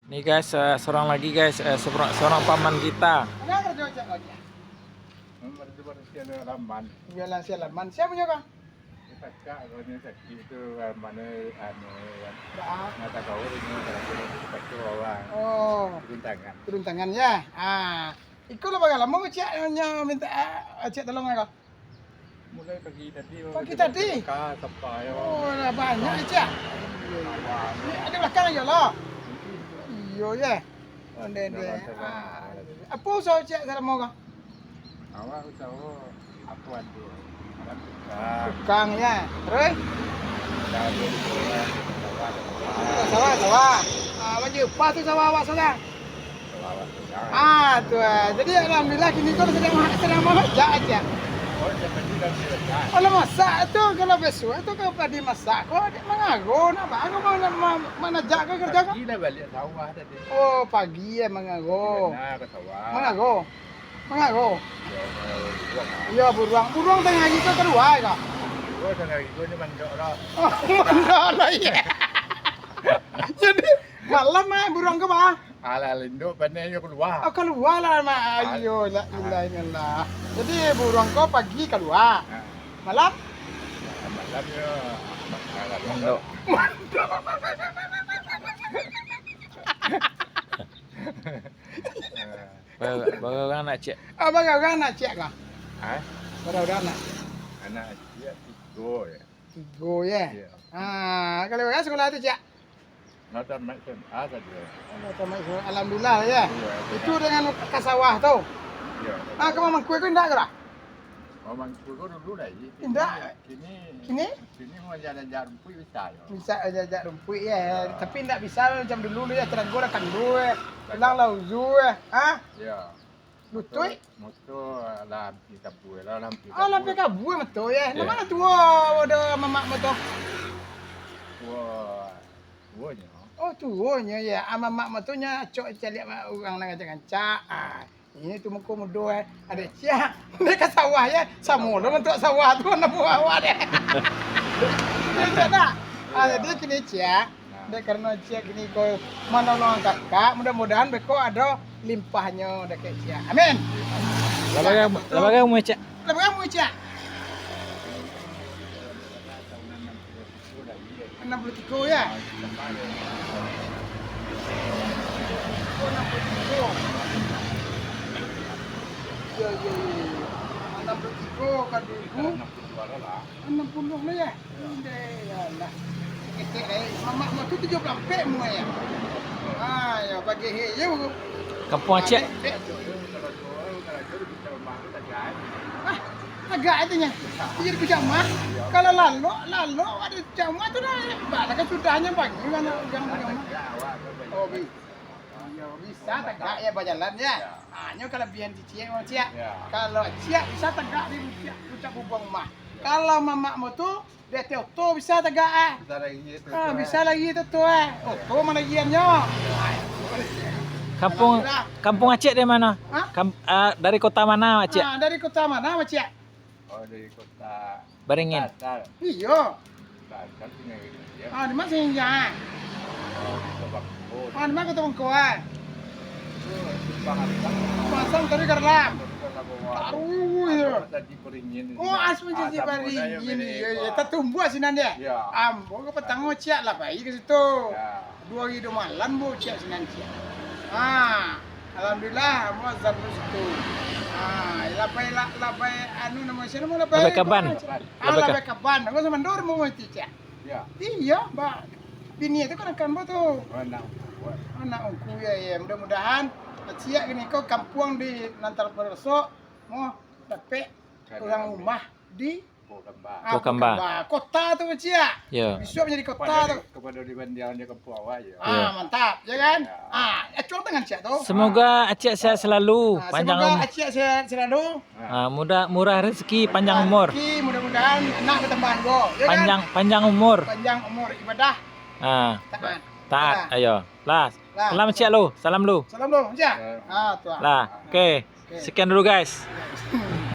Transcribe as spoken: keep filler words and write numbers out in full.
Ni guys, eh, seorang lagi guys, eh, seorang, seorang paman kita. Mana kerja cak kau ni? Membersih-bersih halaman. Jualan si halaman. Siapa punya kau? Kakak kau ni sakit tu, halaman anu, yang mata kau ni, kalau dia sakit bawah. Oh. Turun tangan. Turun tangan ya. Ah. Iko lah bagak lamo ciak nyo minta, ah, ciak tolong ko? Mulai pagi tadi. Pagi tadi? Ka sapa yo? Oh, lah banyak ciak. Awak. Di, di balakang ajo lah. Iyo, yo. Onde, onde. Ah, apo usaho ciak salamo ko? Awak usaho apo ado? Tukang. Tukang, yo. Terus? Sawah, sawah. Ah, bagi upah tu sawah awak sajo? Ah, tu, ah. Jadi, alhamdulillah, kini ko sadang, sadang mamasak ajo. Oh, iyo, padi lah masak. Kalau masak tu, kalau bisuak tu, kalau padi masak, ko dek mangago, nak baa ko ma-, ma-, manajak ko karajo ko? Padi lah baliak sawah tadi. Oh, pagi yo mangago. Padi ka sawah. Mangago. Mangago. Iyo, mangago buruang lah. Iyo, buruang. Buruang tangah hari ko kalua ko? Buruang tangah hari ko nyo mandok lah. Oh, mandok lah, iyo. Jadi, malam, ah, buruang ko, Pak? Alah, induak paneh yo kalua. Oh, kalua lah, Mak. Alah. Ayo, la ilaha illallah. Jadi, buruang ko pagi kalua. Ha. Malam? Malam yo, alah, mandok. Mandok. Bara, bara urang anak ciak? Ah, bara urang anak ciak ko? Ha? Bara urang anak? Anak ciak tigo yo. Tigo yo? Iyo. Ah, kalau urang sakolah tu, ciak? Lah tamaik S M A sajo. Oh, lah tamaik S M A. Alhamdulillah yo. Iyo, iyo. Itu dengan ka sawah tu. Iyo. Ah, ka mamangkua ko indak ko lah? Mamangkua ko dulu lai. Indak. Kini, kini? Kini manjajak rumpuik bisa yo. Bisa manjajak rumpuik yo. Iyo. Tapi indak bisa macam dulu lai yo, tanago lah kanduang yo. Tulang lah uzu yo. Ha? Iyo. Lutuik? Moto, moto lah ampia kabua lah, lah ampia kabua. Ah, lah ampia kabua moto yo. Iyo. Nan ma tuo do mamak moto? Tuo, tuonyo. Oh, tuonyo yo. Ah, mamak moto nyo acok caliak urang nan rancak-rancak. Ah, iko tu muko mudo, eh. Ado ciak. Dek ka sawah yo. Samo lo bantuak sawah tu, nan buah awak deh. Iyo, ciak dak? Ah, iyo. Jadi kini ciak. Dek karano ciak kini ko manolong kakak, mudah-mudahan beko ado limpahnyo dek ciak. Amin. Lah bara, lah bara umua ciak? Lah bara umua ciak? Anam puluah tigo yo? Anam puluah tigo. Yo, yo, yo. Anam puluah tigo ka duo ribu. Anam puluah lah yo. Ndeh, alah. Ketek lai. Mamak mo tu tujuah puluah ampek umua yo. Ah, yo, bagi he yo. Kampuang Aceh. Ah, dek, dek. Ah, tagak atinyo. Iyo, di pijamah. Kalau lalok, lalok ado pijamah tu dah. Bala kan sudahnyo pagi kan urang pijamah. Oh, bi-, iyo, bisa tagak yo bajalan yo. Yo. Ah, nyo kalabiahan ciek, Mang Ciek. Yo. Kalau ciek bisa tagak di puncak, puncak bubuang rumah. Yo. Kalau mamak mo tu, di ateh oto bisa tagak, ah. Bisa lagi tu, ah, tu, bisa eh. Lagi tu, tu, eh. Oto malagiannyo. Kampuang, Alhamdulillah. Kampuang Aceh dari mana? Hah? Kam-, ah, dari kota mana, Aceh? Ah, dari kota mana, Aceh? Oh, dari kota Baringin. Asal. Iyo. Asal sini, ya. Ah, di mana sini, ya? Oh, di Kota Bangko. Ah, di mana Kota Bangko, ah? Itu, Simpang Asam. Simpang Asam, tadi Karlam. Tadi Karlam bawah. Taruih, ya. Asam Jaji Beringin. Oh, Asam Jaji Beringin. Asam Muda, ya, Beringin. Iya, iya. Tatumbuah sinan, ya? Iya. Ambo ka patang ciek lah pai ka situ. Ya. Duo hari duo malam, bo, ciek sinan, ciek. Ah, alhamdulillah, ambo azan tu situ. Ah, labai, la-, labai, anu, namo sia, namo labai, labai kaban. Ah, labai ka-, labai kaban. Ambo samandor, ambo mati, ciek. Ya. Iyo, ba, bini tu kan akan ambo tu. Oh, anak ungku, ya. Anak ungku, ya, ya. Mudah-mudahan, ciek gini ko kampuang di Nantal Perosok, mo, dapek urang rumah di Pokamba. Ah, Pokamba. Pokamba. Kota tu, ciek. Ya. Bisuak manjadi kota tu. Kepada di, kepada di bandiang di kampuang awak, ya. Ah, ya. Mantap, ya kan? Ya. Ah, acuang tangan ciek tu. Semoga Aceh sehat selalu, ah, panjang semoga um-, Aceh sehat selalu. Ah, mudah, murah rezeki, panjang umur. Murah rezeki, mudah-mudahan anak batambah juo, ya kan? Panjang, panjang umur. Panjang umur, ibadah. Ah. Taat. Taat, ah. Ayo. Lah. Lah. Salam ciek lu, salam lu. Salam lu, ciek. Ya. Ah, tu ah. Lah, oke. Oke. Sekian dulu, guys.